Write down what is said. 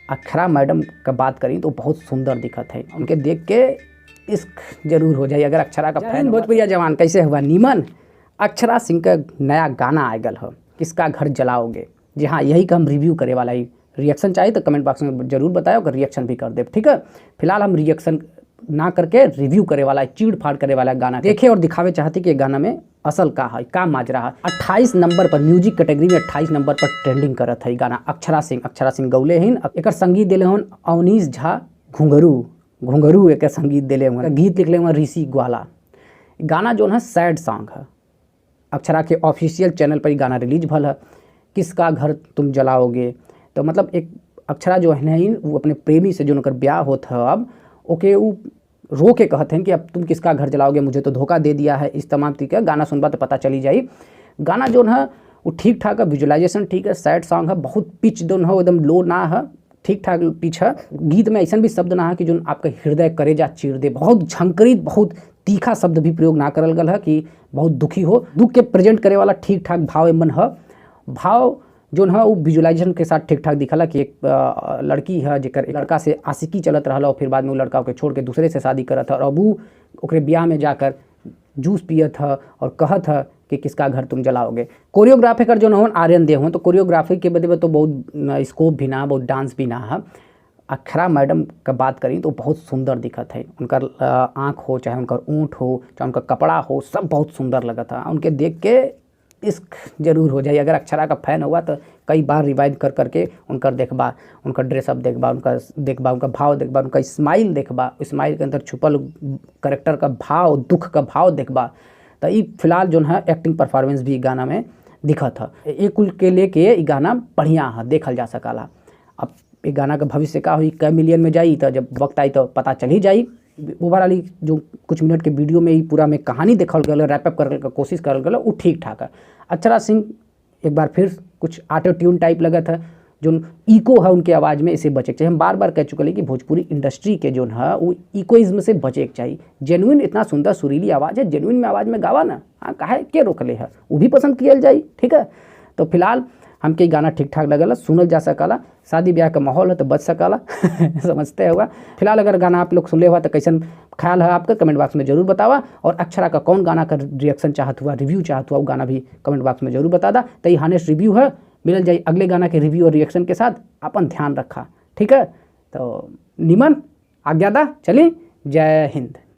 Akshara madam का बात करी तो बहुत सुंदर दिखत है, उनके देख के इश्क जरूर हो जाए अगर अक्षरा का फैन। भोजपुरिया जवान कैसे हुआ नीमन। अक्षरा सिंह का नया गाना आए गल हो, किसका घर जलाओगे। जी हाँ, यही का हम रिव्यू करे वाला ही। रिएक्शन चाहिए तो कमेंट बॉक्स में जरूर बताओ, अगर रिएक्शन भी कर दे। ठीक है, फिलहाल हम रिएक्शन ना करके रिव्यू करे वाला है, चीड़ फाड़ करे वाला गाना देखे और दिखावे चाहती कि गाना में असल का है, का माजरा है। 28 नंबर पर म्यूजिक कैटेगरी में 28 नंबर पर ट्रेंडिंग करत है गाना अक्षरा सिंह। अक्षरा सिंह गौले हिन, एकर संगीत दिले हन अवनीश झा घुंघरू, घुंघरू एक संगीत दिले हुए, गीत लिखले हुए ऋषि ग्वाला। गाना जो है सैड सॉन्ग है। अक्षरा के ऑफिशियल चैनल पर गाना रिलीज भल है, किसका घर तुम जलाओगे। तो मतलब एक अक्षरा जो है वो अपने प्रेमी से जो उनकर ब्याह होत है अब ओके वो रो के कहते हैं कि अब तुम किसका घर जलाओगे, मुझे तो धोखा दे दिया है। इस तमाम तरीके गाना सुनबा तो पता चली जाई। गाना जो है वो ठीक ठाक है, विजुअलाइजेशन ठीक है, सैड सॉन्ग है, बहुत पिच जो है एकदम लो ना है, ठीक ठाक पिच है। गीत में ऐसा भी शब्द ना है कि जो आपका हृदय करेजा चीर दे, बहुत झंकरित बहुत तीखा शब्द भी प्रयोग ना करल गल है कि बहुत दुखी हो। दुख के प्रेजेंट करे वाला ठीक ठाक भाव मन है। भाव जो है वो विजुअलाइजेशन के साथ ठीक ठाक दिखला कि एक लड़की है जेकर एक लड़का से आशिकी चलत रहा और फिर बाद में वो लड़का के छोड़ के दूसरे से शादी करत है और अब वो ओकरे ब्याह में जाकर जूस पियत है और कहत है कि किसका घर तुम जलाओगे। कोरियोग्राफी कर जो होन आर्यन देव हों, तो कोरियोग्राफी के बदले तो बहुत स्कोप भी ना, बहुत डांस भी ना है। अक्षरा मैडम का बात करी तो बहुत सुंदर दिखत है, उनकर आँख हो चाहे उनकर ऊँट हो चाहे उनका कपड़ा हो, सब बहुत सुंदर लगता है। उनके देख के इश्क जरूर हो जाए अगर अक्षरा का फैन हुआ तो कई बार रिवाइज कर करके उनकर देखबा, उनका ड्रेसअप देखबा, उनका देखबा, उनका भाव देखबा, उनका स्माइल देखबा, स्माइल के अंदर छुपल करेक्टर का भाव, दुख का भाव देखबा। तो ये फिलहाल जो है एक्टिंग परफॉर्मेंस भी गाना में दिखत है। एक कुल के लेके ये गाना बढ़िया है, देखल जा सकाला। अब ये गाना का भविष्य का हुई, कै मिलियन में जाई तो जब वक्त आई तो पता चल ही जाई। ओवरऑल जो कुछ मिनट के वीडियो में ही पूरा में कहानी देखल गल, रैपअप करे के कोशिश करल गल, वो ठीक ठाक है। अक्षरा सिंह एक बार फिर कुछ ऑटो ट्यून टाइप लगत है, जो इको है उनके आवाज़ में, इसे बचे चाहिए। हम बार बार कह चुके हैं कि भोजपुरी इंडस्ट्री के जो है वो इकोइज्म से बचे चाहिए। जेन्युइन इतना सुंदर सुरीली आवाज़ है, जेन्युइन में आवाज़ में गावा ना, हाँ काहे के रोकले है, वो भी पसंद किया जाए। ठीक है, तो फिलहाल हमके गाना ठीक ठाक लगल, सुनल जा सकाला, शादी ब्याह का माहौल है तो बच सकाला समझते हुआ। फिलहाल अगर गाना आप लोग सुन ले हुआ तो कैसन ख्याल है आपका कमेंट बॉक्स में जरूर बतावा, और अक्षरा का कौन गाना का रिएक्शन चाहत हुआ, रिव्यू चाहत हुआ, वो गाना भी कमेंट बॉक्स में जरूर बता दा। तो ये हानेस्ट रिव्यू है, मिलल जाए अगले गाना के रिव्यू और रिएक्शन के साथ। अपन ध्यान रखा, ठीक है। तो निमन आज्ञा दा, चलिए, जय हिंद।